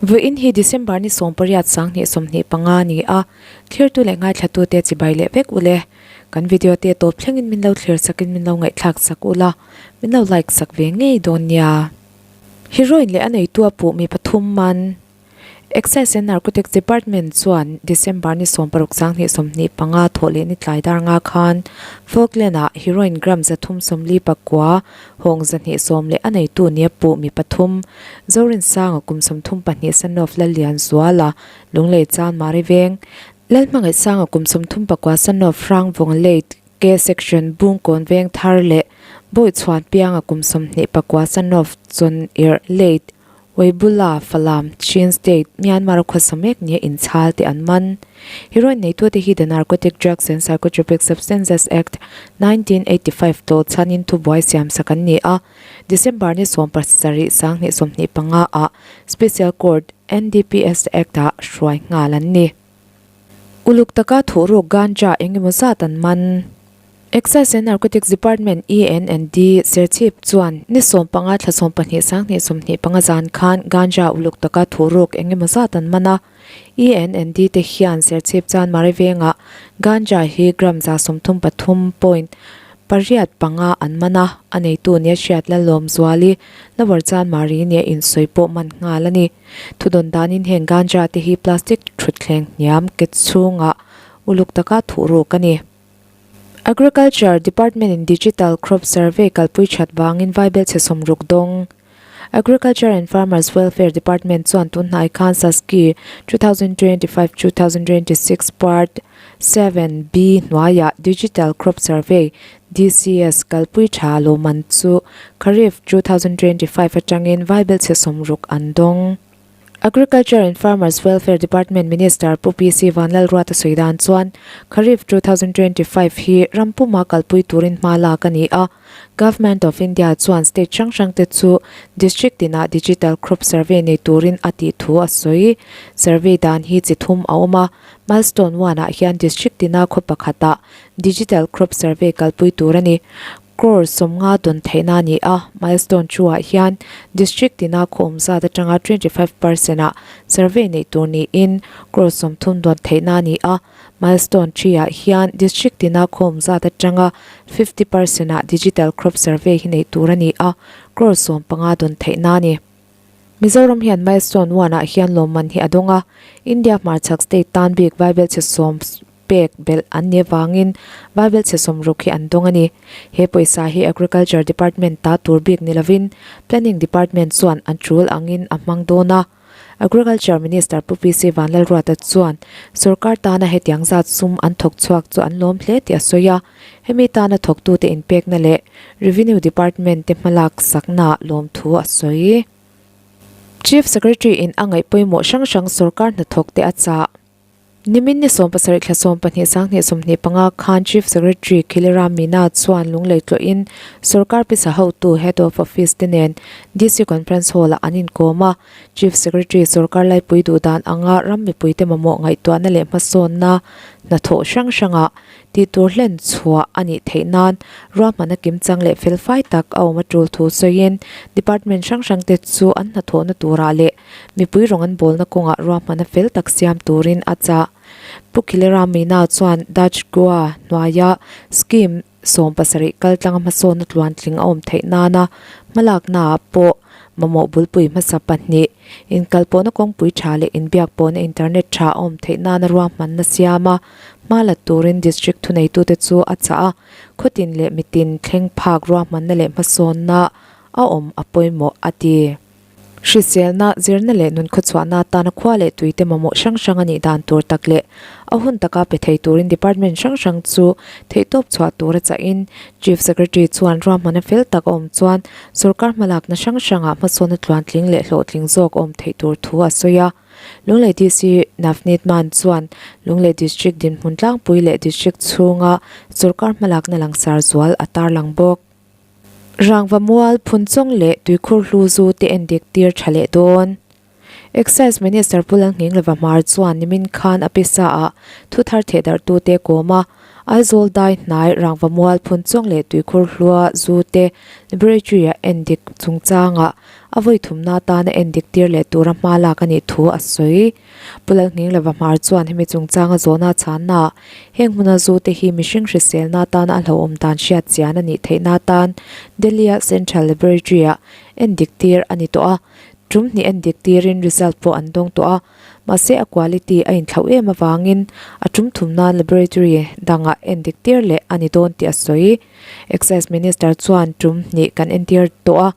Vawiin hi December ni 18 2025 a ni a, thlirtu leh ngaithlatute chibai leh vek ule. Kan video te tawp thlengin min lo thlir sakin min lo ngaihthlak sak ula, min lo like sak ve ngei dawn nia. Heroin leh a neitu a puh mi pathum man. Excise and Narcotics Department chuan December ni 16 2025 thawh leh ni tlai dar nga khan Falkland ah heroin gram 349 hawng 210 leh a neitu nia puh mi pathum Zorinsanga kum 34 son of Lallianzuala Lunglei Chanmari Veng Lalhmangaihsanga kum 34 son of Hrangvawng Late K Section Bungkawn Veng Thar leh Bawichhuan Pianga kum 24 son of Chawn-irh Late Weibula, Falam, Chin State, Myanmar a khawsa mek nia inchhal te an man. Heroin neitute hi The Narcotic Drugs and Psychotropic Substances Act, 1985 tawh chhanin thubuai siamsak an ni a, December ni 17 2025 ah Special Court, NDPS Act ah hruai nghal an ni. Uluk taka thuhruk ganja eng emaw zat an man. Excise and Narcotics Department, ENND, Serchhip chuan ni 15 thla 12 sanghnih 25 zan khan ganja uluk taka thuhruk eng emaw zat an man a. ENND te hian Serchhip chuan Mari vengah ganja hi gram 33 point 85 an man a, a neitu nia hriat Lalawmzuali, Lower Chanmari nia insawi pawh man nghal a ni. Thudawn danin heng ganja te hi plastic thutthleng hniam ke chhungah uluk taka thuhruk a ni. Agriculture Department in Digital Crop Survey kalpui that vangin vaibel chhe sawmruk dawng. Agriculture and Farmers Welfare Department chuan tun hnai khan Saski 2025-2026 Part 7B hnuaiah Digital Crop Survey, DCS, kalpui tha lawmman chu Kharif 2025 atangin vaibel chhe sawmruk an dawng. Agriculture and Farmers Welfare Department Minister Pu PC Vanlalruata sawi dan chuan Kharif 2025 hi ram puma kalpui turin hma lak a ni a. Government of India chuan state hrang hrang te chu district tinah digital crop survey nei turin a tih thu a sawi. Survey dan hi chi thum a awm a, milestone one ah hian district tina khaw pakhatah digital crop survey kalpui tur a ni. Crore 50 dawn theihna a ni a, milestone 2 ah hian district tina khaw awm zat atanga 25 percent ah survey neih tur niin crore 30 dawn theihna a ni a, milestone 3 ah hian district tina khaw awm zat atanga 50 percent ah digital crop survey hi neih tur a ni a, crore 15 dawn theihna a ni. Mizoram hian milestone 1 ah hian lawmman hi a dawng a, India hmarchhak state tan bik vaibel chhe sawm pek belh an ni avangin vaibel chhe sawmruk hi an dawng a ni. He pawisa hi Agriculture Department ta tur bik ni lovin Planning Department chuan an tul angin a hmang dawn a. Agriculture Minister Pu PC Vanlalruata chuan sorkar tana hetiang zat sum an thawk chhuak chu an lawm hle tih a sawi a. Hemi tana thawktute inpekna leh Revenue Department te hmalak saknaah lawmthu a sawi. Chief Secretary in a ngaih pawimawh hrang hrang sorkar hnathawk te a chah. Nimin ni 17 thla 12 2025 khan Chief Secretary Khiliram Meena chuan lunglei tlawhin sorkar pisa hotu Head of Office te nen DC Conference Hall ah an inkawm a. Chief Secretary sorkar laipui duh dan anga ram mipuite mamawh ngaihtuahna leh hmasawnna hnathawh hrang hrangah tih tur hlen chhuah a nih theih nan ruahmanna kimchang leh felfai tak a awm a tul thu sawiin department hrang hrang te chu an hnathawhna turah leh Mipui rawng an bawlna kawngah ruahmanna fel tak siam turin a chah. Pu Khilera Meena chuan Dutch Goa hnuaia scheme 17 kaltlanga hmasawnna tluantling a awm theih nana hmalaknaah pawh mamawh bulpui hmasa pahnih, inkalpawhna kawngpui tha leh inbiakpawhna internet tha a awm theih nana ruahmanna siama hma la turin district thuneitute chu a chah a, khawtin leh mitin thleng phak ruahmanna leh hmasawnna a awm a pawimawh a ti. Hriselna, zirna leh nun khawchhuahna atana khua leh tuite mamawh hrang hrang a nih dan tur tak leh a hun taka pe thei turin department hrang hrang chu theihtawp chhuah tur a chahin Chief Secretary chuan ruahmanna fel tak a awm chuan sorkar hmalakna hrang hrangah hmasawnna tluantling leh hlawhtling zawk a awm theih tur thu a sawi a. Lunglei DC Navneet Mann chuan Lunglei District dinhmun tlangpui leh District chhunga sorkar hmalakna langsar zual a tarlang bawk. Rangva mual, Phunchawng leh Tuikhur hlu zu te endik tir tha leh dawn. Excise Minister Pu Lalnghinglova Hmar chuan nimin khan a pisa ah thu thar theh darh tu te kawm a, Aizawl dai hnai Rangva mual, Phunchawng leh Tuikhur hlua zu te laboratory ah endik chungchangah. a vawi thumna atana endik tir leh tura hma lak a nih thu a sawi. Pu Lalnghinglova Hmar chuan hemi chungchanga zawhna chhanna ah heng hmuna zu te hi mihring hriselna atana a hlauhawm dan hriat chian a nih theihna atan Delhi-a Central Laboratory-ah endik tir a ni tawh a, tum hnih endik tirin result pawh an dawng tawh a. Mahse a quality a inthlauh em avangin a tum thum nan laboratory dangah endik tir leh a ni dawn tih a sawi. Excise Minister chuan tum hnih kan entir tawh a,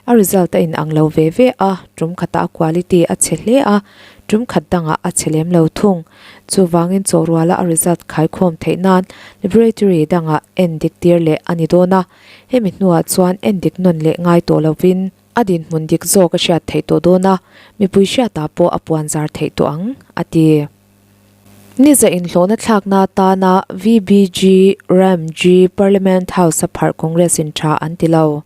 a result a inang lo ve ve a, tum khatah a quality a chhe hle a, tum khat dangah a chhe lem lo thung. Chuvangin chawhruala a result khaikhawm theih nan laboratory dangah endik tir leh a ni dawn a, hemi hnuah chuan endik nawn leh ngai tawh lovin, A dinhmun dik zawk a hriat theih tawh dawn a, mipui hriatah pawh a puan zar theih tawh ang, a ti. Niza inhlawhna thlakna atana VBG Ramji Parliament House a pharh Congress in tha an ti lo.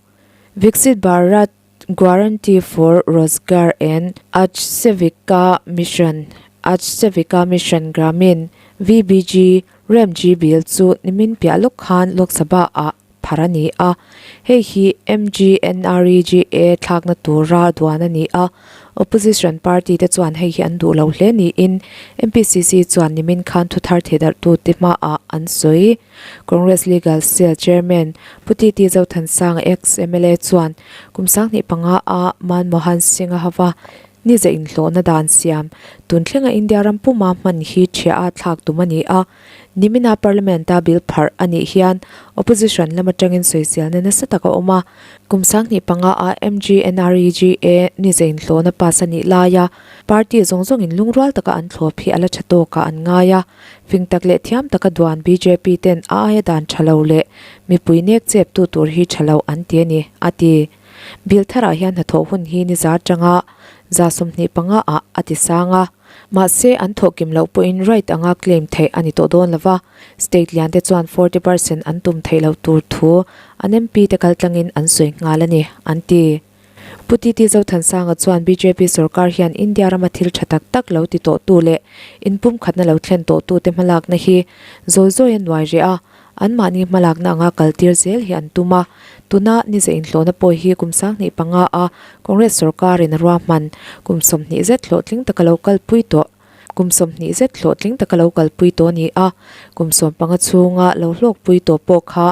Viksit Bharat Guarantee for Rozgar and Ajsevika Mission, Ajsevika Mission Gramin, VBG Ramji Bill chu nimin piah lawk khan Lok Sabha ah phar a ni a, hei hi MGNREGA thlakna tura duan a ni a, opposition party te chuan hei hi an duh lo hle niin MPCC chuan nimin khan thuthar thehdarhtute hmaah an sawi. Congress Legal Cell Chairman Pu TT Zothansanga ex-MLA chuan kum 2005 a Manmohan Singh a hava Niza inhlawhna dan siam tun thlenga India ram puma hman hi ṭhiah a thlak tum a ni a. Nimina Parliament-a bill pharh a nih hian Opposition lam atangin sawiselna nasa tak a awm a. Kum 25 a MGNREGA niza inhlawhna pass a nih laia party zawng zawngin lungrual taka an thlawp hi a la tha tawkah an ngai a. Fing tak leh thiam taka duan bjp ten a aia dan tha lo leh mipui nek cheptu tur hi tha lo an ti a ni, a ti. Bill tharah hian hnathawh hun hi ni za atanga 25 ah a ti sang a, mahse an thawh kim loh pawhin right anga claim theih a ni tawh dawn lova, state lian te chuan 40% an tum theih loh tur thu an MP te kaltlangin an sawi nghal a ni, an ti. Pu TT Zothansanga chuan bjp sorkar hian India rama thil tha tak tak lo ti tawhtu leh inpumkhatna lo thlen tawhtute hmalakna hi zawi zawi a nuai reh a, Anmahni hmalakna anga kaltir zel hi an tum a, tuna nize inhlawhna pawh hi kum 25 a Congress sorkarin a ruahman kum 20 zet hlawhtling taka lo kalpui tawh kum 20 zet hlawhtling taka lo kalpui tawh a ni a, kum 15 chhunga lo hlawkpui tawh pawh kha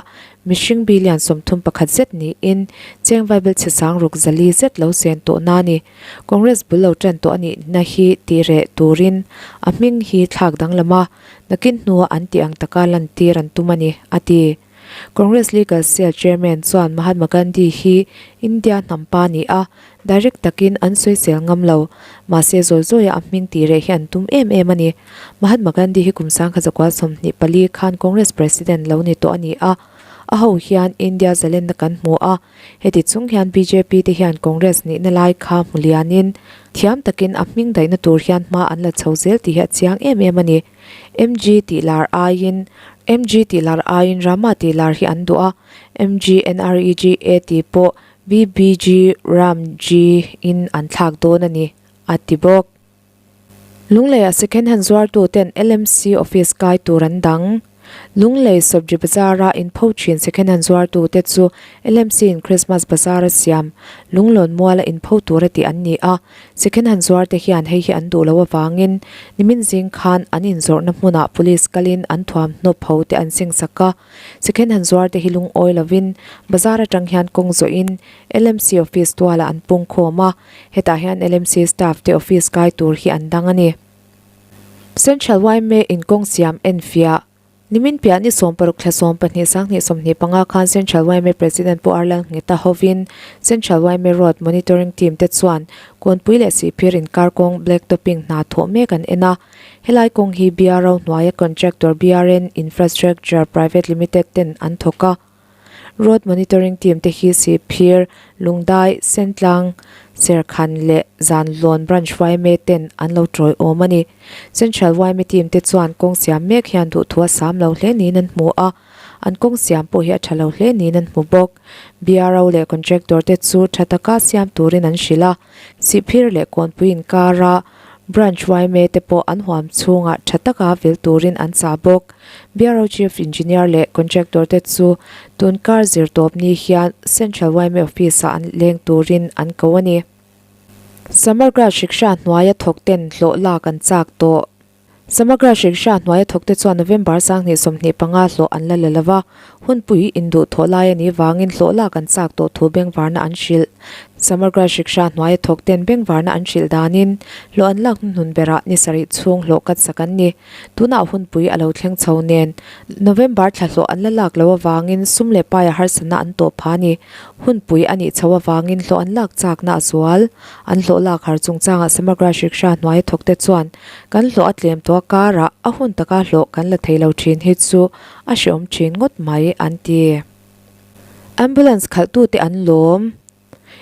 mihring billion 31 zet niin cheng vaibel chhe sang ruk zali zet lo sen tawhna a ni. Congress bul lo tan tawh a nihna hi tih reh turin a hming hi thlak danglam a, Nakin hnua an tih ang taka lantir an tum a ni, a ti. Congress Legal Cell Chairman chuan Mahatma Gandhi hi India hnam pa ni a, direct takin an sawisel ngam lo. Mahse zawi zawia a hming tih reh hi an tum em em a ni. Mahatma Gandhi hi kum 1924 khan Congress President lo ni tawh a ni a, a ho hian India zalenna kan hmu a, Heti chung hian bjp te hian Congress nihna lai kha hmu lianin thiam takin a hming daihna tur hian hma an la chho zel tih hi a chiang em em a ni. MG tih lar aiin MG tih lar aiin Rama tih lar hi an duh a, MG NREGA tih pawh BBG Ram G in an thlak dawn a ni, a ti bawk. Lungleiah second hand zuartu ten LMC office kai tur an dang. Lunglei Sobji Bazar-a inpho thin second hand zuartu te chu LMC in Christmas Bazar a siam Lunglawn muala inpho tur a tih an ni a. Second hand zuar te hian hei hi an duh loh avangin nimin zing khan an inzawrhna hmunah police kalin an thuamhnaw pho te an singsak a. Second hand zuar te hi lungawi lovin bazar atang hian kawng zawhin LMC office tualah an pungkhawm a. Hetah hian LMC staff te office kai tur hi an dang a ni. Central yma in kawng siam enfiah Nimin piah ni 16 thla 12 sanghnih 25 khan Central yma President Pu Arlal Ngheta hovin Central yma Road Monitoring Team te chuan Kawnpui leh Sihphir inkar kawng Black Topping hna thawh mek an en a. Helai kawng hi BRO hnuaia contractor BRN Infrastructure Private Limited ten an thawk a. Road Monitoring Team te hi Sihphir, Lungdai, Sentlang, Serkhan leh Zanlawn Branch yma ten an lo tawi awm a ni. Central yma team te chuan kawng siam mek hian duhthu a sam lo hle niin an hmu a, an kawng siam pawh hi a tha lo hle niin an hmu bawk. BRO leh contractor te chu tha taka siam turin an hrilh a, Sihphir leh Kawnpui inkara. Branch yma te pawh an huam chhungah tha taka vil turin an chah bawk. Bureau Chief Engineer leh Contractor te chu tunkar zirtawp ni hian Central yma Office-ah an leng turin an ko a ni. Samagra Shiksha hnuaia thawk ten hlawh lak an chak tawh. Samagra Shiksha hnuaia thawkte chuan November 2025 hlawh an la la lo va, hunpui induh thawh lai a nih vangin hlawh lak an chak tawh thu bengvarna an hrilh. Samagra Shiksha hnuaia thawkten bengvarna an hrilh danin hlawh an lak hnuhnun berah ni sarih chhung hlawh kat sak an ni. Tunah hunpui a lo thleng chho nen November thla hlawh an la lak loh avangin sum leh paia harsatna an tawh phah a ni. Hunpui a nih chho avangin hlawh an lak chakna a zual. An hlawh lak har chungchangah Samagra Shiksha hnuaia thawkte chuan kan hlawh a tlem tawh a karah a hun taka hlawh kan la thei lo thin hi chu a hreawm thin ngawt mai an ti. Ambulance khalhtute an lawm.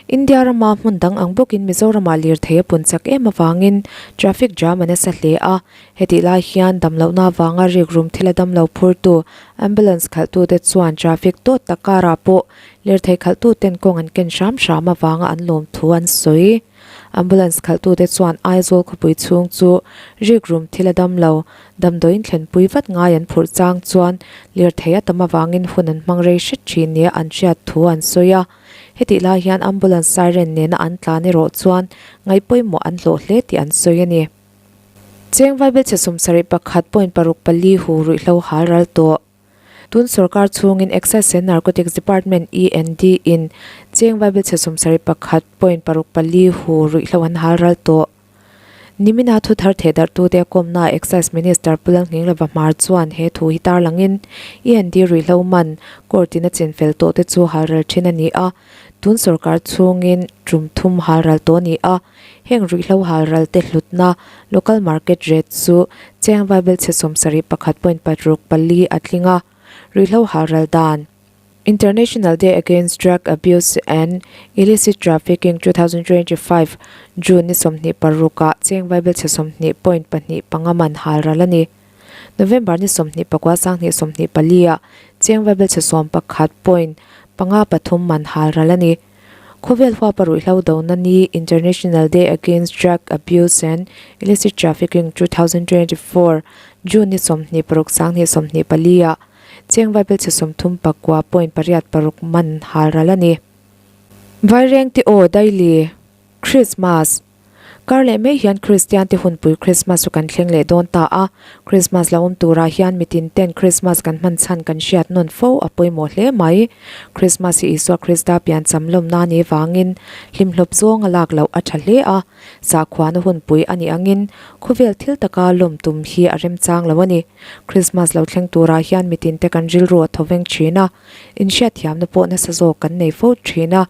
India rama hmun dang ang bawkin Mizoramah lirthei a pun chak em avangin traffic jam a nasa hle a. Hetih lai hian damlohna avanga rikrum thila damlo phurtu ambulance khalhtute chuan traffic tawt tak karah pawh lirthei khalhtuten kawng an ken hram hram avanga an lawm thu an sawi. Ambulance khalhtute chuan Aizawl khawpui chhung chu rikrum thila damlo damdawiin thlenpui vat ngai an phurh chang chuan lirthei a tam avangin hun an hmang rei hret thin nia an hriat thu an sawi a. Hetih lai hian ambulance siren nena an tlan erawh chuan ngaih pawimawh an hlawh hle tih an sawi a ni. Cheng Vaibelchhe 71.64 hu ruihhlo hal ral tawh. Tun sorkar chhungin Excise and Narcotics Department, END, in Cheng Vaibelchhe 71.64 hu ruihhlo an hal ral tawh. Nimina thu thar theh darhtute a kawmna Excise Minister Pu Lalnghinglova Hmar chuan he thu hi tarlangin END ruihhlo man court in a chinfel tawh te chu halral thin a ni a, tun sorkar chhungin tum thum halral tawh a ni a, heng ruihhlo halral te hlutna local market rate chu Cheng Vaibelchhe 71.64 a tling a, ruihhlo halral dan. International Day Against Drug Abuse and Illicit Trafficking 2025, June ni 26 ah Cheng Vaibelchhe 20.25 man hal ral a ni. November ni 29 2024 ah Cheng Vaibelchhe 11.53 man hal ral a ni. Khawvel huapa ruihhlo dona ni International Day Against Drug Abuse and Illicit Trafficking 2024, June ni 26 2024 ah Cheng Vaibelchhe 39.86 man hal ral a ni. Vaireng te aw daily Christmas Kar leh mai hian Kristian te hunpui Christmas chu kan thleng leh dawn ta a. Christmas lo awm turah hian mitin ten Christmas kan hman chhan kan hriat nawn fo a pawimawh hle mai. Christmas hi Isua Krista piancham lawmna ni vangin hlimhlawp zawng a lak loh a tha hle a. Sakhuana hunpui a nih angin khawvel thil taka lawm tum hi a remchang lo a ni. Christmas lo thleng turah hian mitin te kan rilru a thaw veng thin a, inhriatthiamna pawh nasa zawk kan nei fo thin a.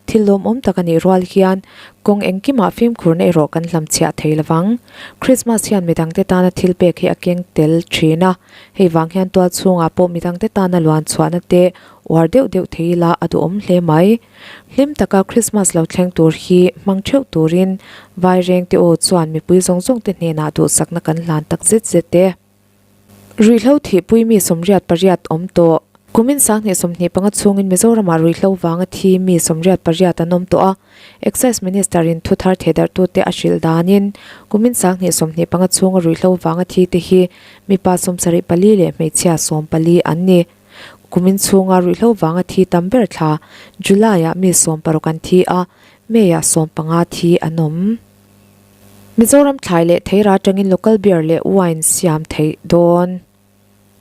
Thil lawmawm tak a nih rual hian kawng engkimah fimkhurna erawh kan hlamchhiah thei lovang. Christmas hian midangte tana thil pek hi a keng tel thin a, hei vang hian tual chhungah pawh midangte tana luan chhuahna te uar deuh deuh thei ila a duhawm hle mai. Hlim taka Christmas lo thleng tur hi hmang theuh turin Vairengte aw chuan mipui zawng zawng te hnenah duhsakna kan hlan tak zet zet e. Ruihhlo thihpui mi 88 awm tawh. Kumin 2025 chhungin Mizoramah ruihhlo vanga thi mi 88 an awm tawh a, Excise Minister in thu thar thehdarhtute a hrilh danin kumin 2025 chhunga ruihhlo vanga thi te hi mipa 74 leh hmeichhia 14 an ni. Kumin chhunga ruihhlo vanga thi tam ber thla July-ah mi 16 an thi a, May-ah 15 thi an awm. Mizoram thlai leh theira atangin local beer leh wine siam theih dawn.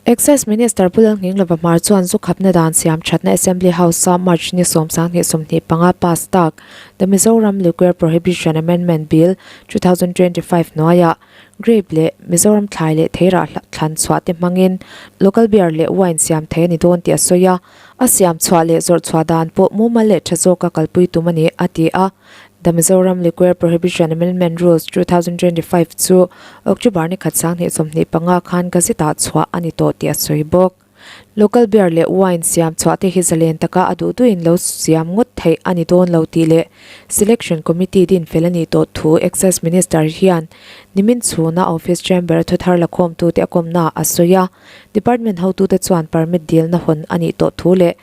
Excise Minister Pu Lalnghinglova Hmar chuan zu khapna dan siam thatna Assembly House-a March ni 2025 pass tak The Mizoram Liquor Prohibition Amendment Bill, 2025 hnuaiah Grape leh Mizoram thlai leh theirah thlan chhuah te hmangin local beer leh wine siam thei a ni dawn tih a sawi a, a siam chhuah leh zawrh chhuah dan pawh mumal leh tha zawka kalpui tum a ni, a ti a. The Mizoram Liquor Prohibition Amendment Rules, 2025 chu October ni khat 2025 khan Gazette-ah chhuah a ni tawh tih a sawi bawk. Local beer leh wine siam chhuah te hi zalen taka a duh duhin lo siam ngawt theih a ni dawn lo tih leh Selection Committee din fel a nih tawh thu Excise Minister hian nimin chhuna Office Chamber a thuthar lakhawmtute a kawmnaah a sawi a. Department hotute chuan permit dilna hawn a nih tawh thu leh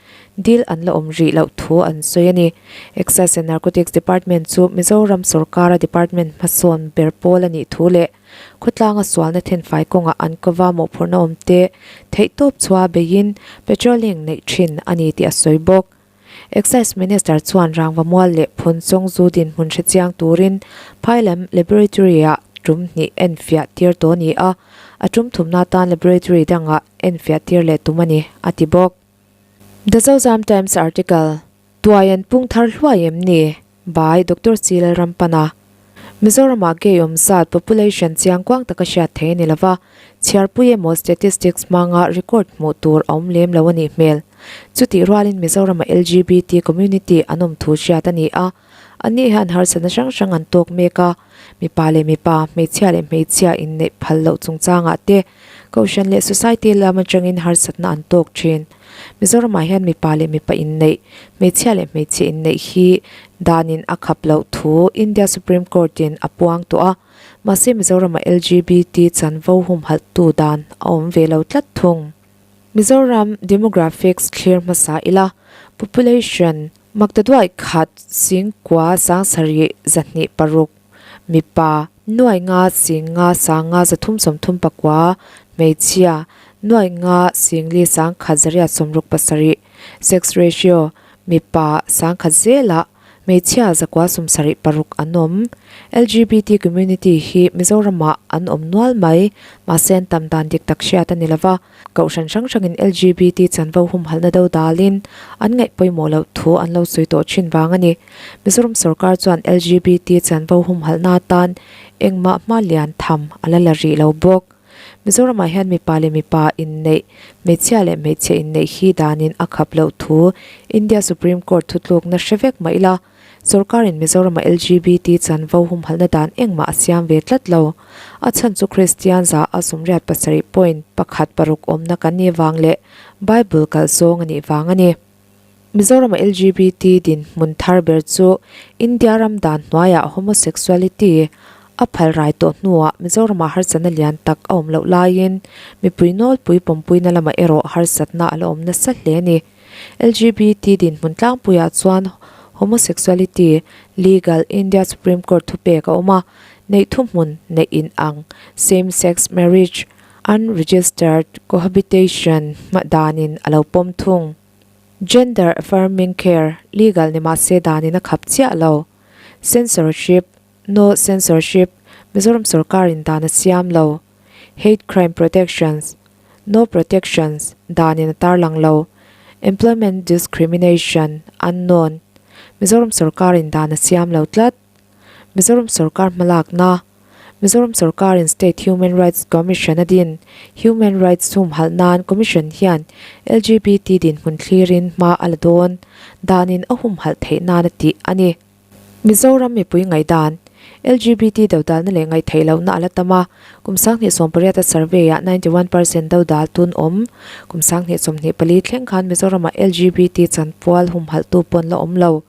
dil an la awm rih loh thu an sawi a ni. Excise and Narcotics Department chu Mizoram sorkara department hmasawn ber pawl a nih thu leh khawtlanga sualna thenfai kawngah an kova mawhphurhna awm te theihtawp chhuah beiin patrolling neih thin a ni tih a sawi bawk. Excise Minister chuan rangva mual leh phun chawng zu dinhmun hre chiang turin phailam laboratory-ah tum hnih enfiah tir tawh a ni a, a tum thumna atan laboratory dangah enfiah tir leh tum a ni, a ti bawk. The Zozam Times article, Tuai an pung thar hluai em ni? By Doctor C Lalrampana. Mizoramah gay awm zat population chiang kuang taka hriat thei a ni lova, chhiarpui emaw statistics hmanga record hmuh tur a awm lem lo a nih hmel. Chutih rualin Mizorama LGBT community an awm thu hriat a ni a, anni hian harsatna hrang hrang an tawk mek a, mipa leh mipa, hmeichhia leh hmeichhia inneih phal loh chungchangah te, kohhran leh society lam atangin harsatna an tawk thin. Mizoramah hian mipa leh mipa inneih, hmeichhia leh hmeichhe inneih hi danin a khap loh thu India Supreme Court-in a puang tawh a, mahse Mizorama LGBT chanvo humhalhtu dan a awm ve lo tlat thung. Mizoram demographics thlir hmasa ila, population maktaduai khat singkua sangsarih 206, mipa nuai nga sing nga sang nga 330 pakua, hmeichhia nuai nga singli sang khat 867, sex ratio mipa 100 zelah hmeichhia 976 an awm. LGBT community hi Mizoramah an awm nual mai, mahse an tam dan dik tak hriat a ni lova, kohhran hrang hrangin LGBT chanvo humhalhna do dalin an ngaih pawimawh loh thu an lo sawi tawh thin vang a ni. Mizoram sorkar chuan LGBT chanvo humhalhna atan engmah hma lian tham a la la rih lo bawk. Mizoramah hian mipa leh mipa inneih, hmeichhia leh hmeichhe inneih hi danin a khap loh thu India Supreme Court thutlukna hre vek mah ila, sorkarin Mizorama LGBT chanvo humhalhna dan engmah a siam ve tlat lo. A chhan chu Kristian za a 87 point pakhat paruk awmna kan nih vang leh Bible kalh zawng a nih vang a ni. Mizorama LGBT dinhmun thar ber chu India ram dan hnuaiah homosexuality a phal rai tawh hnuah Mizoramah harsatna lian tak a awm loh laiin mipui nawlpui pawmpuina lamah erawh harsatna a la awm nasa hle a ni. LGBT dinhmun tlangpuiah chuan homosexuality legal India Supreme Court thupek a awm a, neih thuhmun neih inang same-sex marriage, unregistered cohabitation hma danin a lo pawm thung. Gender affirming care legal ni mahse danin a khap chiah lo. Censorship, No censorship, Mizoram sorkarin dan a siam lo. Hate crime protections, No protections, danin a tarlang lo. Employment discrimination, Unknown, Mizoram sorkarin dan a siam lo tlat. Mizoram sorkar hmalakna, Mizoram sorkarin State Human Rights Commission a din. Human Rights humhalh nan Commission hian LGBT dinhmun thlirin hma a la dawn danin a humhalh theih nan a tih a ni. Mizoram mipui ngaihdan, LGBT dodalna leh ngaihtheih lohna a la tam a, kum 2018 a survey-ah 91 percent dodal tun awm. Kum 2024 thleng khan Mizoramah LGBT chanpual humhalhtu pawn la awm lo.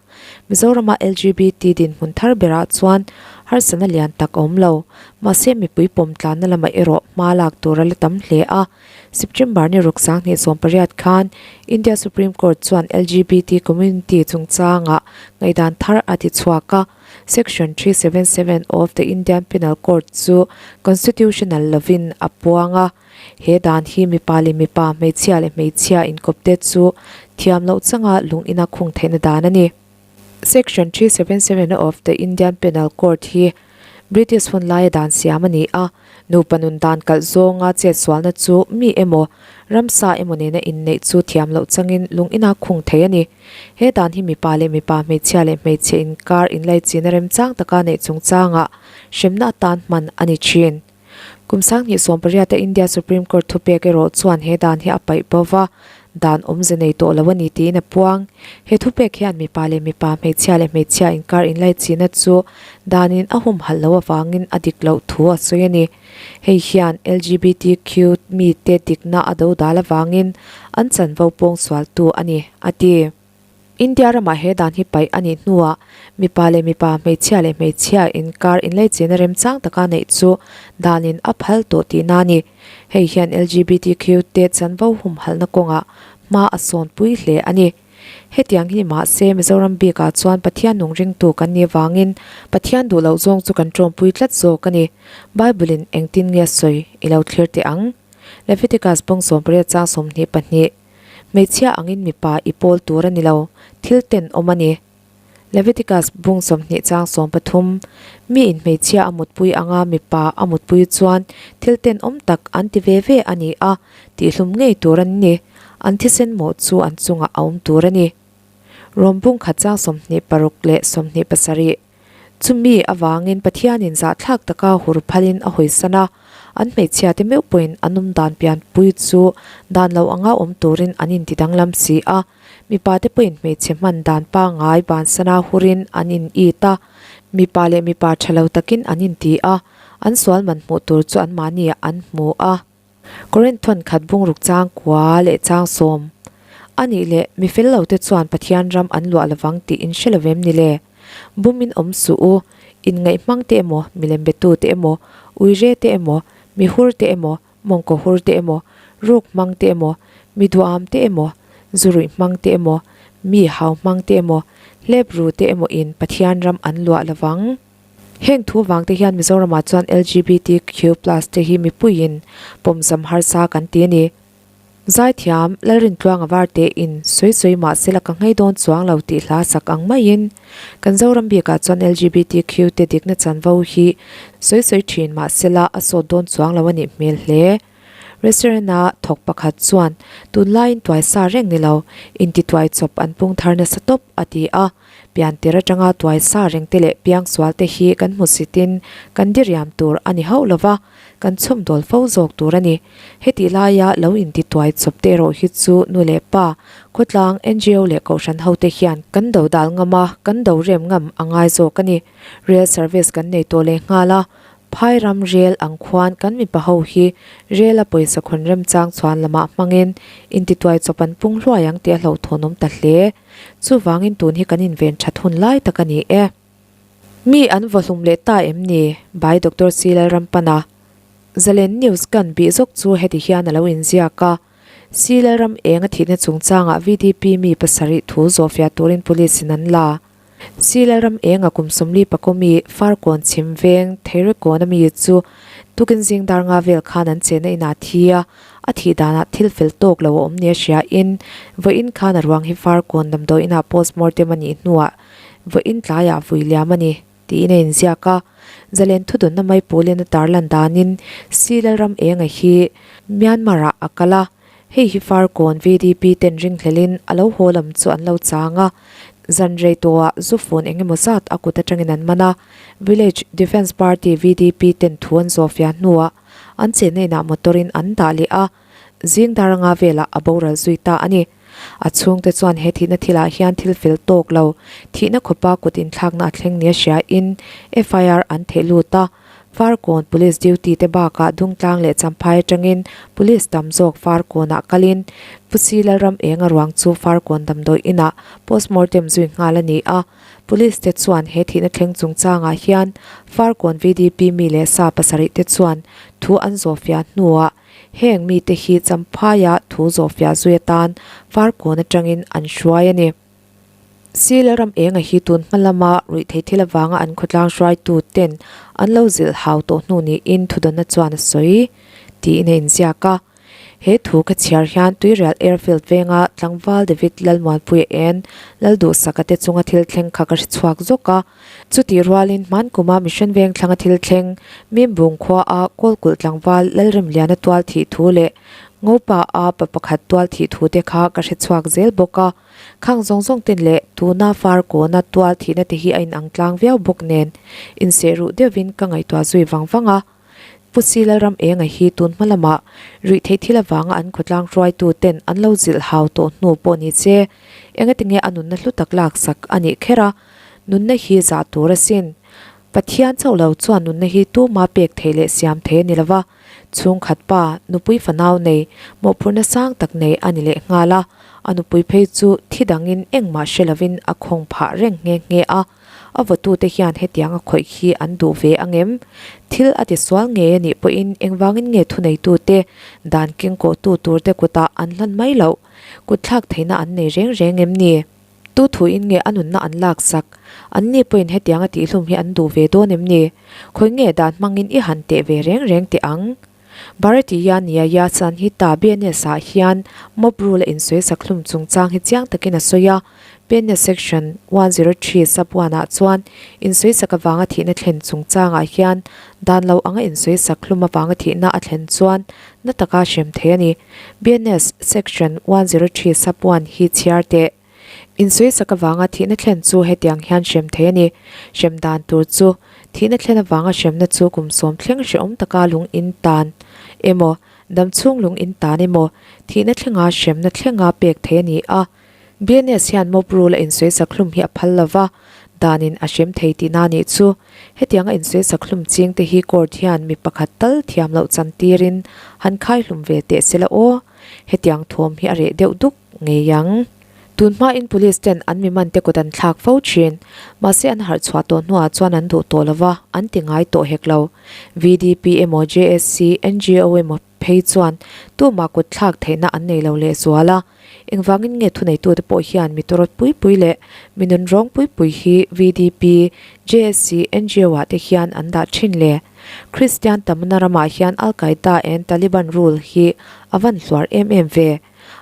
Mizorama LGBT dinhmun thar berah chuan harsatna lian tak a awm lo. Mahse mipui pawm tlanna lamah erawh hma lak tur a la tam hle a. September ni ruk 2018 khan India Supreme Court chuan LGBT community chungchangah ngaihdan thar a ti chhuak a. Section 377 of the Indian Penal Code chu constitutional lovin a puang a. He dan hi mipa leh mipa, hmeichhia leh hmeichhia inkawpte chu thiam loh changa lung ina khung theihna dan a ni. Section 377 of the Indian Penal Code hi British hun laia dan siam a ni a, nupa nun dan kalh zawnga chetsualna chu mi emaw, ramsa emaw nena inneih chu thiam loh changin lung ina khung thei a ni. He dan hi mipa leh mipa, hmeichhia leh hmeichhe inkar inlaichin a remchang taka neih chungchangah hremna atan hman a ni thin. Kum 2018 a India Supreme Court thupek erawh chuan he dan hi a paih bo va. dan awmze nei tawh lo a ni tiin a puang. He thupek hian mipa leh mipa, hmeichhia leh hmeichhia inkar inlaichihna chu danin a humhalh loh avangin a dik loh thu a sawi a ni. Hei hian LGBTQ mite dikna a do dal avangin an chanvo pawngsualtu a ni, a ti. India ramah he dan hi paih a nih hnuah mipa leh mipa, hmeichhia leh hmeichhia inkar inleichihna remchang taka neih chu danin a phal tawh tihna a ni. Hei hian LGBTQ te chanvo humhalhna kawngah hma a sawnpui hle a ni. Hetiang hi ni mahse Mizoram bikah chuan Pathian nung ringtu kan nih avangin Pathian duh loh zawng chu kan tawmpui tlat zawk a ni. Bible-in engtin nge a sawi i lo thlir teh ang? Leviticus bawng 18 chang 22. Hmeichhia angin mipa i pawl tur a ni lo, thil ten awm a ni. Leviticus bung 20 chang 13, Miin hmeichhia a mutpui anga mipa a mutpui chuan thil ten awm tak an ti ve ve a ni a, tihlum ngei tur an ni. An thisen mawh chu an chungah a awm tur a ni. Rom bung khat chang 26 leh 27. Chumi avangin Pathianin zahthlak taka hur phalin a hawisan a, an hmeichhiate meuh pawhin an awm dan pianpui chu dan lo anga awm turin an inti danglam si a, mipate pawhin hmeichhe hman dan pangngai bansana hurin an in it a, mipa leh mipa tha lo takin an inti a, an sual man hmuh tur chu anmahniah an hmu a. Korinth thawnkhat bungruk chang kua leh chang sawm a nih leh mi fel lo te chuan Pathian ram an luah lovang tih in hre lovem ni le? Bumin awm suh u, inngaih hmang te emaw, milem betu te emaw, uire te emaw, mi hur te emaw, mawngkaw hur te emaw, ruk hmang te emaw, mi duham te emaw, zuruih hmang te emaw, mi hau hmang te emaw, hlep ru te emaw in Pathian ram an luah lovang. Heng thu vang te hian Mizoramah chuan LGBTQ plus te hi mipuiin pawmzam harsa kan ti a ni. Zaithiam, Lalrintluanga Varte in sawi sawi mah sela ka nghei dawn chuang lo tih hla sak ang maiin kan Zoram bikah chuan LGBTQ te dikna chanvo hi sawi sawi thin mah sela a sawt dawn chuang lo a nih hmel hle. Restaurant-a thawk pakhat chuan tunlaiin tuai sa reng ni lo, intituai chawp an pung thar nasa tawp a ti a. Piantir atanga tuai sa reng te leh piangsual te hi kan hmusitin kan diriam tur a ni hauh lo va, kan chhawmdawl fo zawk tur a ni. Hetih laia lo inti tuai chawp te erawh hi chu nu leh pa, khawtlang, ngo leh kohhran hote hian kan do dal ngam a, kan do rem ngam a ngai zawk a ni. Rail service kan nei tawh leh nghal a, phai ram rel ang khuan kan mipa ho hi rel a pawisa khawn remchang chhuan lamah hmangin inti tuai chawp an pung hluai ang tih a hlauhthawnawm ta hle. Chuvangin tun hi kan inven that hun lai tak a ni e. Mi an vawhlum leh ta em ni? By Doctor C Lalrampana. Zalen News kan bih zawk chu heti hian a lo inziak a, C Lalram eng a thihna chungchangah VDP mi pasarih thu zawhfiah turin Police in an la. C Lalram eng a kum 40 pakawmi Farkawn chhim veng Theirekawn a mi chu tukin zing dar nga vel khan an chenna inah thi a, A thih danah thil fel tawk lo a awm nia hria in vawiin khan a ruang hi Farkawn damdawi inah postmortem a nih hnuah vawiin tlaiah vui liam a ni tiin a inziak a. Zalen thudawnna mai pawlin a tarlan danin Si Lalram Enga hi Myanmar-ah a kal a, hei hi Farkawn VDP ten ringhlelin a lo haw lam chu an lo chang a, zan rei tawhah zu phone eng emaw zat a kut atangin an man a, Village Defence Party VDP ten thu an zawhfiah hnuah An chenna inah motor in an dah leh a, zing dar anga velah a boral zui ta a ni. A chhungte chuan he thihna thilah hian thil fel tawk lo, thihna khawpa kut inthlakna a thleng nia hria in FIR an theh lut a. Farkawn Police duty te bakah Dungtlang leh Champhai atangin Police tam zawk Farkawnah kalin Pu Si Lalram Enga ruang chu Farkawn damdawi inah postmortem zui nghal a ni a. Police te chuan he thihna thleng chungchangah hian Farkawn VDP mi leh sa pasarih te chuan thu an zawhfiah hnuah heng mite hi Champhaia thu zawhfiah zui atan Farkawn atangin an hruai a ni. Sila ram enga hi tun hma lama ruihtheih thil avanga an khawtlang hruaitu ten an lo zilh hau tawh hnu niin thudawnna chuan a sawi tiin a inziak a. He thu ka chhiar hian Tuirial Airfield venga tlangval David Lalmuanpuia en Lalduhsaka te chunga thil thleng kha ka hre chhuak zawk a. Chutih rualin hmankuma Mission Veng thlanga thil thleng Mimbung khua a Kawlkulh tlangval Lalremliana tual thih thu leh Ngopa a pa pakhat tual thih thu te kha ka hre chhuak zel bawk a. Khang zawng zawng ten leh tuna Farkawna tual thihna te hi a inang tlang viau bawk nen insehruh deuhin ka ngaihtuah zui vang vang a. Pu Si Lalram Enga hi tun hma lamah ruih theih thil avanga an khawtlang hruaitu ten an lo zilh hau tawh hnu pawh ni che engatinge a nunna hlu tak laksak a nih kher a, nunna hi zah tur asin. Pathian chauh lo chuan nunna hi tuma pek theih leh siam thei a ni lova, chhungkhat pa, nupui fanau nei, mawhphurhna sang tak nei a ni leh nghal a, a nupui phei chu thi dangin engmah hre lovin a khawng phah reng nghe nghe a. A vawtute hian hetiang a khawih hi an duh ve ang em? Thil a tisual ngei a nih pawhin engvangin nge thuneitute, dan kengkawhtu turte kutah an hlan mai loh? Kutthlak theihna an nei reng reng em ni? Tu thuin nge a nunna an laksak? An ni pawhin hetiang a tihhlum hi an duh ve dawn em ni? Khawi nge dan hmangin i han teh ve reng reng teh ang? Bharatiya Nyaya Sanhita BNS ah hian mob rule a insawisak hlum chungchang hi chiang takin a sawi a. BNS Section 103 sub 1 ah chuan insawisak avanga thihna thlen chungchangah hian dan lo anga insawisak hlum avanga thihna a thlen chuan na taka hrem thei a ni. BNS Section 103 sub 1 hi chhiar teh. Insawisak avanga thihna thlen chu hetiang hian hrem thei a ni. Hrem dan tur chu, thihna thlen avanga hremna chu kum sawm thleng hrehawm taka lung in tan emaw, dam chhung lung in tan emaw, thihna thlenga hremna thlenga pek thei a ni a. BNS hian mob rule a insawisak hlum hi a phal lo va, danin a hrem thei tihna a nih chu. Hetianga insawisak hlum ching te hi court hian mi pakhat tal thiam loh chan tirin han khai hlum ve teh se la aw. Hetiang thawm hi a reh deuh duk ngei ang. Tun hmain police ten an mi man te kut an thlak fo thin. Mahse an harh chhuah tawh hnuah chuan an duh tawh lo va, an ti ngai tawh hek lo. VDP emaw JSC, NGO emaw phei chuan tumah kut thlak theihna an nei lo lehzual a. Engvangin nge thuneitute pawh hian mi tawrawt pui pui leh mi nunrawng pui pui hi VDP, JSC, NGO ah te hian an dah thin le? Kristian tamna ramah hian Al-Qaeda and Taliban rule hi a van hluar em em ve.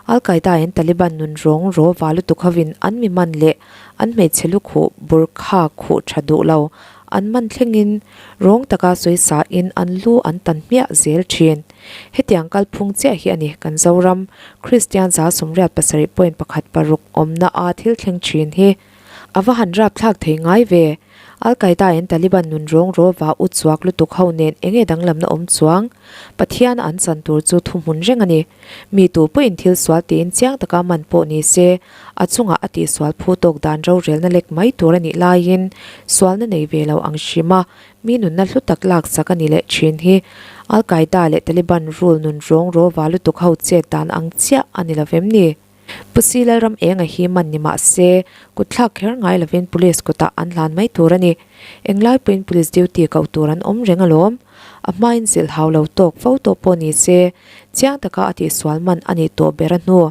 Al-Qaeda and Taliban nun rawng raw va lutuk hovin an mi man leh an hmeichhe lukhuh burkha khuh tha duh lo an man thlengin rawng taka sawi sain an lu an tan hmiah zel thin. Hetiang kalphung chiah hi a ni kan Zoram Kristian 97.16 awmna a thil thleng thin hi. A va han rapthlak thei ngai ve. Al-Qaeda in Taliban nun rawng rawva u chuak lutuk ho nen enge danglamna awm chuang? Pathian an chan tur chu thuhmun reng a ni. Mi tu pawhin thil sual tiin chiang taka man pawh ni se, a chungah a tihsual phu tawk dan rorelna lek mai tur a nih laiin sualna nei ve lo ang hrim a, mi nunna hlu tak laksak a ni leh thin hi Al-Qaeda leh Taliban rule nun rawng rawva lutuk ho chet dan ang chiah a ni lovem ni? Pu Si Lalram Enga hi man ni mah se, kutthlak kher ngai lovin Police kutah an hlan mai tur a ni. Englai pawhin Police duty koh tur an awm reng alawm. A hmain zilh hau lo tawk fo tawh pawh ni se, chiang taka a tihsual man a nih tawh ber a hnu.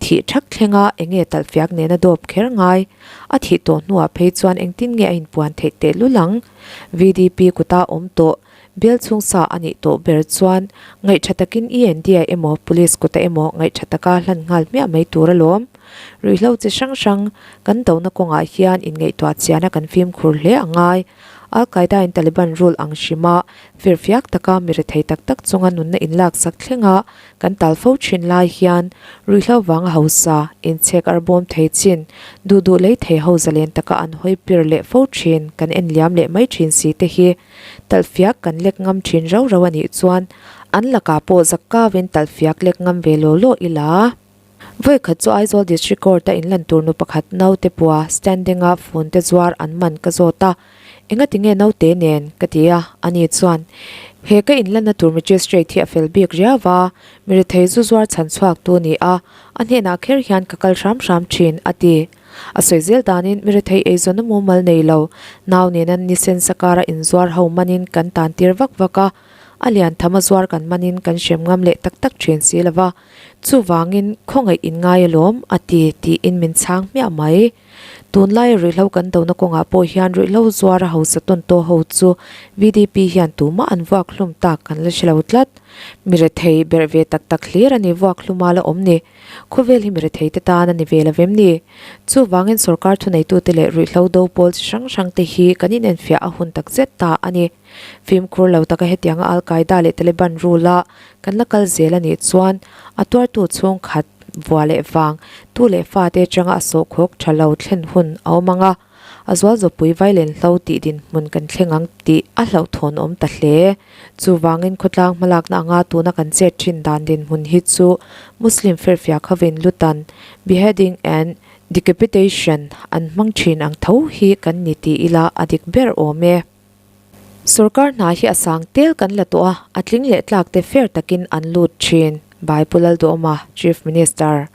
Thih thak thlenga enge talhfiak nena dawp kher ngai. A thih tawh hnuah phei chuan engtin nge a inpuan theih tehlul ang? VDP kuta awm tawh Bial chhung sa a nih tawh ber chuan ngaihṭha takin END-a emaw Police kuta emaw ngaihṭha taka hlan nghal hmiah mai tur alawm. Ruihhlo chi hrang hrang kan dona kawngah hian inngaihtuah chiana kan fimkhur hle a ngai. Al-Qaeda in Taliban rule ang hrima firfiak taka mi rethei tak tak chunga nunna inlaksak thlenga kan tal fo thin lai hian ruihhlo vanga hausa, inchhek arbawm thei chin, duh duh lei thei ho zalen taka an hawi pir leh fo thin kan en liam leh mai thin si te hi Talhfiak kan lek ngam thin rau rau a nih chuan an lakah pawh zak kavin talhfiak lek ngam ve law law ila. Vawi khat chu Aizawl District Court a inlan tur nu pakhat naute pua standing a phone te zuar an man ka zawt a, engati nge naute nen? ka ti a, ani chuan he ka inlanna tur magistrate hi a fel bik riau va, mi rethei zu zuar chhan chhuak tu ni a, a hnenah kher hian ka kal hram hram thin a ti. A sawi zel danin mi rethei eizawnna mumal nei lo, nau nena nisen sakara inzuar ho manin kan tan tir vak vak a, a lian tham a zuar kan manin kan hrem ngam leh tak tak thin si lo va, chuvangin khawngaih in ngai alawm a ti tiin min chhang hmiah mai. Tunlaia ruihhlo kan dona kawngah pawh hian ruihhlo zuara hausa tawn tawh ho chu VDP hian tumah an vuak hlum tak kan la hre lo tlat. Mi rethei berh ve tak tak hlir a ni vuak hluma la awm ni. Khawvel hi mi retheite tan a ni ve lo vem ni? Chuvangin sorkar thuneitute leh ruihhlo do pawl chi hrang hrangte hi kan inenfiah a hun tak zet ta a ni. Fimkhur lo taka hetianga Al-Qaeda leh Taliban rule a kan la kal zel a nih chuan a tuartu chhungkhat vua leh vang tu leh fate atanga a sawhkhawk tha lo thlen hun a awm ang a. A zual zawpui vailen hlo tih dinhmun kan thleng ang tih a hlauhthawn awm ta hle. Chuvangin khawtlang hmalakna anga tuna kan chet thin dan dinhmun hi chu Muslim firfiak hovin lutan, beheading and decapitation, an hmang thin ang tho hi kan ni ti ila a dik ber awm e. Sorkar hna hi a sang tel kan la tawh a, a tling leh tlak te fair takin an lut thin, Bai Pu Lalduhawma, Chief Minister.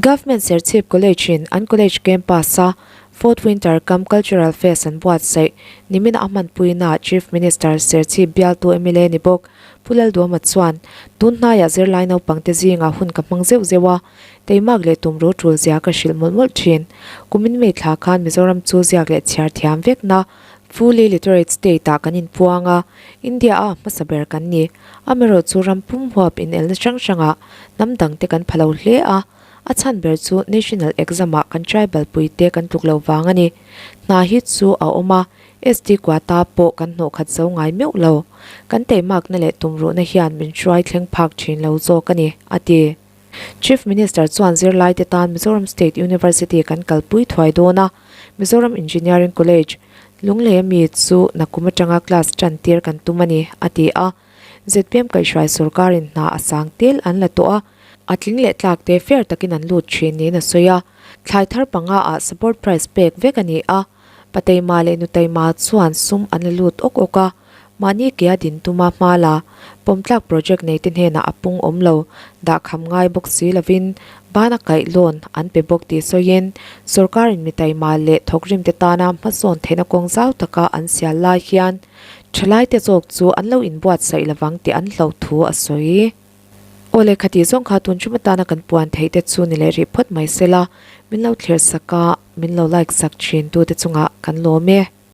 Government Serchhip College in an college campus a Fourth Winter Cum Cultural Fest an buatsaih nimin a hmanpuina Chief Minister Serchhip bialtu mla ni bawk Pu Lalduhawma chuan tun hnaiah zirlai naupangte zingah hun ka hmang zeuh zeuh a, teimak leh tumru tul zia ka hrilh mawlh mawlh thin. Kumin May thla khan Mizoram chu ziak leh chhiar thiam vekna Fully literate state ah kan inpuang a, India a hmasa ber kan ni. Amaherawhchu ram pum huap inelna hrang hrangah hnam dangte kan pha lo hle a, a chhan ber chu national exam ah kan tribal puite kan tluk lo vang a ni. Hna hi chu a awm a, ST quota pawh kan hnawh khat zo ngai meuh lo. Kan teimakna leh tumruhna hian min hruai thleng phak thin lo zawk a ni, a ti. Chief Minister chuan zirlaite tan Mizoram State University kan kalpui thuai dawn a, Mizoram Engineering College, Lunglei ami chu nakum atanga class tan tir kan tum a ni, a ti a. Zpm kaihhruai sorkarin hna a sang tel an la tawh a, a tling leh tlak te fair takin an lut thin niin a sawi a. Thlai thar panga ah support price pek vek a ni a, Pateima leh Nuteima chuan sum an la lut awk awk a, mahni kea din tuma hma la, pawmtlak project neite hnenah a pung awm lo, dahkham ngai bawk si lovin bana kaih loan an pe bawk tih sawiin sorkarin mitaima leh thawkrimte tana hmasawn theihna kawng zau taka an sial lai hian thalaite zawk chu an lo inbuatsaih lovang tih an hlauh thu a sawi. Aw leh khatih zawng kha tun ṭum atana kan puan theih te chu ni leh rih phawt mai se la, min lo thlir sak a, min lo like sak ṭhin tute chungah kan lawm e.